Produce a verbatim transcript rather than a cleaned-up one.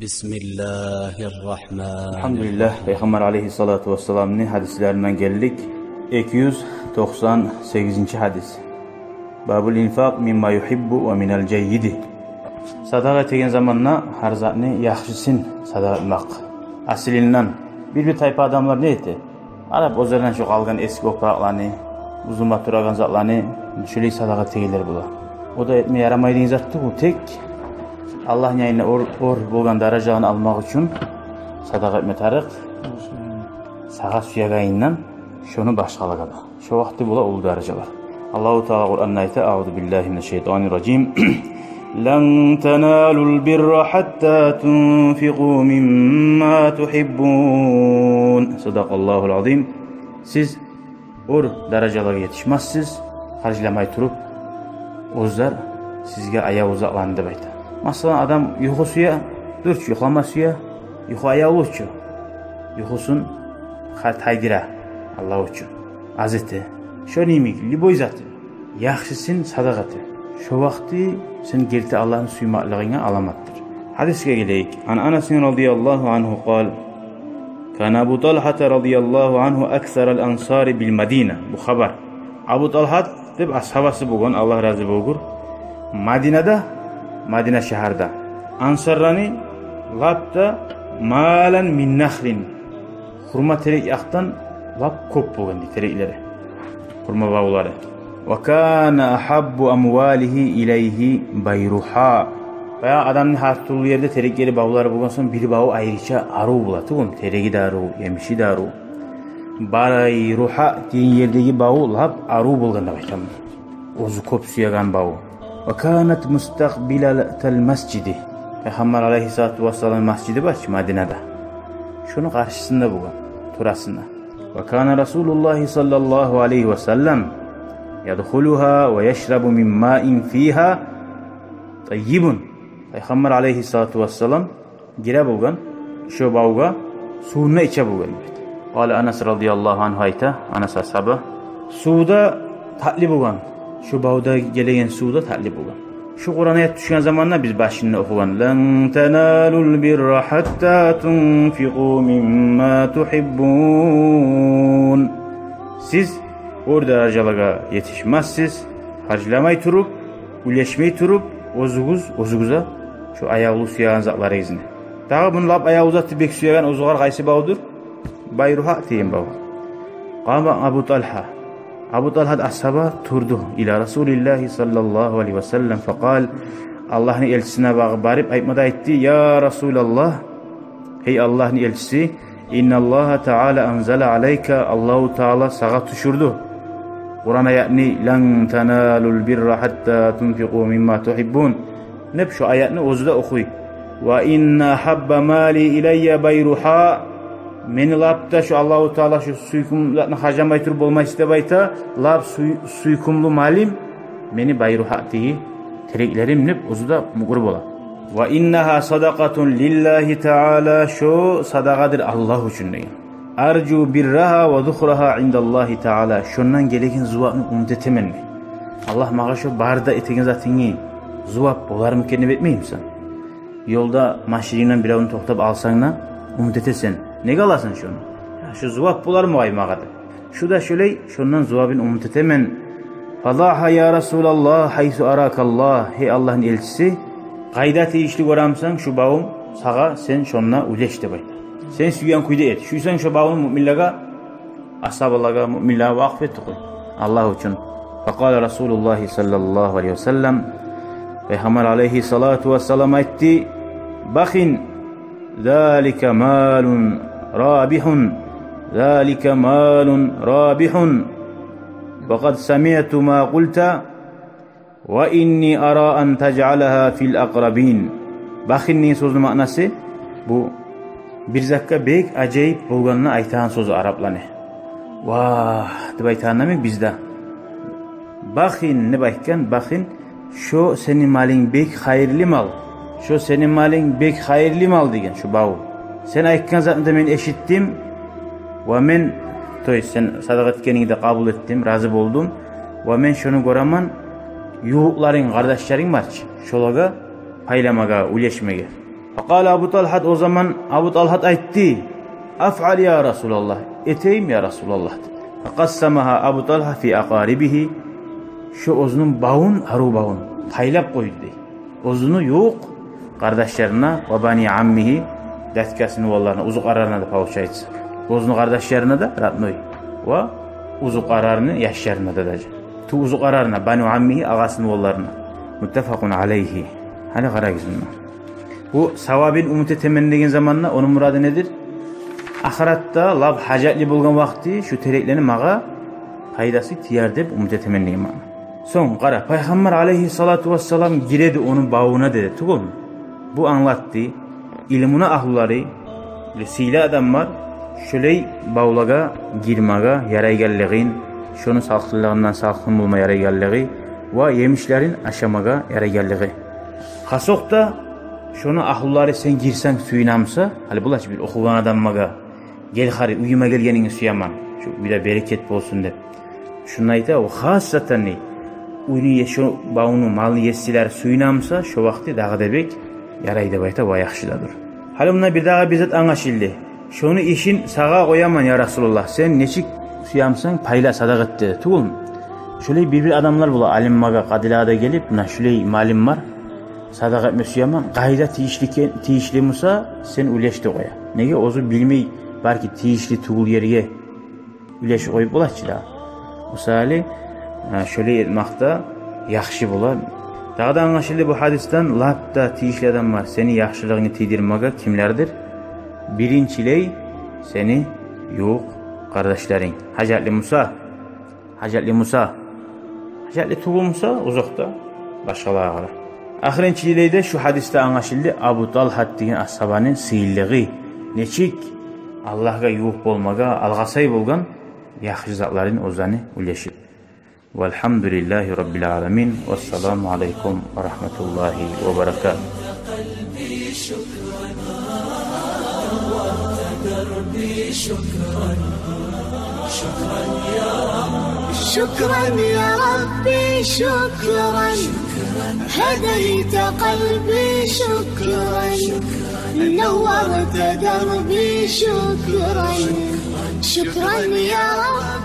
بسم الله الرحمن الرحيم. Альгьамдулиллагь, Пайхаммар алайгьиссалату вассаламны гьадислеринден гелдик. Эки юз токъсан сегизинчи гьадис. باب الإنفاق مما يحب ومن الجيد. Садагъа этеген заманда гьар затны яхшысын садагъа этмек. Аслиндан бир-бир тайпа адамлар не эте? Арап оьзлерден шо къалгъан эски опуракъланы, узума турагъан затланы шолай садагъа этегенлер бола. О да этме ярамайдыгъан зат тюгюл, тек Аллагьны янында оьр, оьр болгъан даражаны алмакъ учун садагъа этме тарыкъ. Сагъа сюегенинден шону башгъалагъа да. Шо вакъти бола уллу даражалар. Аллагьу Таала Къуранда айта: أعوذ بالله من الشيطان الرجيم. لن تنالوا البر حتى تنفقوا مما تحبون. صدق الله العظيم. Сиз оьр даражалагъа етишмессиз, харжламай туруп, оьзлер сизге аявлу затланы, деп айта. Масала, адам юху сюе, дюр чю, юхлама сюе, юху аявлу чу. Юхусун ха-, тайдыра Аллагь учун, аз эте. Шону йимик, любой затын яхшысын садагъа эте. Шо вакъти сен герти Аллагьны сюймеклигинге аламатдыр. Гьадисге гелейик. عن أنس رضي الله عنه قال: كان أبو طلحة رضي الله عنه أكثر الأنصار بالمدينة. Бу хабар. Абу Талгьат деп асгьабасы болгъан, Аллагь рази болгъур, Мадинада, Мадина шагьарда ансарланы лап да مالا من نخل, хурма терек якъдан лап кёп болгъан дей тереклери, хурма бавлары. وكان أحب أمواله إليه بيرحاء. Баягъы адамны гьар тюрлю ерде тереклери, бавлары болгъан сонг, бир баву айрыча арив бола тюгюлмю, тереги де арив, емиши де арив. Байрухаъ деген ердеги баву лап арив болгъан деп айтаман. Оьзю кёп сюеген баву. وكانت مستقبلة المسجد. Пайхаммар алайгьиссалату вассалам масжиди бар чы Мадинада, шону къаршысында болгъан, турасында. وكان رسول الله صلى الله عليه وسلم يدخلها ويشرب من ماء فيها طيب. Пайхаммар алайгьиссалату вассалам гире болгъан шо бавгъа, сувундан иче болгъан деп айта. قال أنس رضي الله عنه, айта Анас асгьаба: сув да татли болгъан, шо бавда гелеген сув да татли болгъан. Шо Къуран аят тюшген заманда биз башында охугъан: لن تنالوا البر حتى تنفقوا مما تحبون. Сиз оьр даражалагъа етишмессиз, харжламай туруп, уьлешмей туруп, оьзюгюз, оьзюгюз а шо аявлу сюеген затларыгъызны. Дагъы муну лап аявлу заты, бек сюеген, оьзюгер къайсы бавдур? Байрухаъ деген бав. قام أبو طلحة. Абу Талгьат асгьаба турду. إلى رسول الله صلى الله عليه وسلم فقال. Аллагьны элчисине багъып барып айтма да айтды: يا رسول الله, гьей Аллагьны элчиси, إن الله تعالى أنزل عليك, Аллагьу Таала сагъа тюшюрдю Къуран аятны: لن تنالوا البر حتى تنفقوا مما تحبون. Деп шо аятны оьзю де охуй. وإن أحب مالي إلي بيرحاء. Мени лап да шо Аллагьу Таала шо сюйкюмлю затны харжламай туруп болмайсыз деп айта, лап сюй-, сюйкюмлю малым мени Байрухаъ деген тереклерим деп оьзю де мукъур бола. وإنها صدقة لله تعالى, шо садагъадыр Аллагь учун деген. أرجو برها وذخرها عند الله تعالى. Шондан гелеген зувапны умут этемен мен. Аллагь магъа шо бары да этеген затынгны зувап болармы экен деп этмеймисен? Ёлда машинингден биревню токътап алсанг да, умут этесен. Неге аласан шону? Я, шо зувап болармы вай магъа деп. Шо да шолай, шондан зувабын умут этемен. فضعها يا رسول الله حيث أراك الله. Гьей Аллагьны элчиси, къайда тийишли гёремисен, шо бавум сагъа, сен шонда уьлеш деп айта. Сен сюйген кюйде эт. Сюйсенг, шо бавумну муъминлеге, асгьабалагъа, муъминлеге вакъф эт, къой Аллагь учун. فقال رسول الله صلى الله عليه وسلم. Пайхаммар алайгьиссалату вассалам айтды: بخ, ذلك مال رابح، ذلك مال رابح، وقد سمعت ما قلت، وإني أرى أن تجعلها في الأقربين. بخ деген сёзню маънасы, бу бир затгъа бек ажайып болгъанны айтагъан сёзю арапланы. Вагь деп айтагъан йимик бизде. بخ деп айтгъан, بخ, шо сени малынг бек хайырлы мал. Шо сени малынг бек хайырлы мал деген шо баву. Сен айтгъан затны да мен эшитдим. Ва мен, то есть сен садагъа этгенингни де къабул этдим, рази болдум. Ва мен шону гёремен, ювукъларынг, къардашларынг бар чы, шолагъа пайламагъа, уьлешмеге. Факъала Абу Талгьат, о заман Абу Талгьат айтды: «Афъал, я Расулаллагь, этейим, я Расулаллагь», — деди. Факъассамагьа Абу Талгьа фи акъарибигьи, шо оьзюню бавун, арив бавун пайлап къойду дей. Оьзюню ювукъ къардашларына, ва бани аммигьи, дядькасыны уланларына, узукъарларына да, получается. Оьзюню къардашларына да, родной, ва узукъарларыны яшларына да даже. Ту узукъарларына, бани аммигьи, агъасыны уланларына. Муттафакъун алайгьи. Гьали къарагъыз мунда. Бу савабын умут этемен деген заманда ону мурады недир? Ахыратда лап гьажатлы болгъан вакъти шу тереклени магъа пайдасы тиер деп умут этемен деген маъна. Сонг къара, Пайхаммар алайгьиссалату вассалам гиреди ону бавуна деди тюгюлмю? Бу англатды, илмуну агьлулары, бир сыйлы адамлар шолай бавлагъа гирмеге ярайгъанлыгъын, шону салкъынлыгъындан салкъын болма ярайгъанлыгъы ва емишлерин ашамагъа ярайгъанлыгъы. Къасокъда шону агьлулары сен гирсенг сююне буса, гьали булай чы бир охугъан адамлагъа, гел хари, уьюме гелгенингни сюемен, шу уьйде берекет болсун деп. Шуну айта, о хассатан, уьйню е-, шо бавну, малны есилери сююне буса, шо вакъти дагъы да бек ярай деп айта, ва яхшы да дюр. Гьали мунда бир дагъы бир зат англашылды. Шону ишин сагъа къояман, я Расулаллагь, сен нечик сюемсен пайла, садагъа эт деди тюгюлмю? Шолай бир-бир адамлар бола алимлеге, къадилагъа да гелип, муна шолай малым бар, садагъа этме сюемен, къайда тийишли ке-, тийишли буса, сен уьлеш деп къоя. Неге, оьзю билмей, балки тийишли тюгюл ерге уьлешип къоюп бола чы да. Мисали, гьа, шолай этмакъ да яхшы бола. Дагъы да англашылды бу гьадисден, лап да тийишли адамлар сени яхшылыгъынгны тийдирмеге кимлердир? Биринчилей сени ювукъ къардашларынг. Гьажатлы буса, гьажатлы буса, гьажатлы тюгюл буса, узакъда башгъалагъа къара. Ахырынчылай да шу гьадисде англашылды Абу Талгьат деген асгьабаны сыйлылыгъы, нечик Аллагьгъа ювукъ болмагъа алгъасай болгъан, яхшы затларын оьзлени уьлешип. Валгьамдулиллагьи раббил аламин. Вассаламу алайкум ва рагьматуллагьи ва баракатугь. شكرا يا ربي، شكرا. هديت قلبي، شكرا. نورت دربي، شكرا. شكرا يا رب.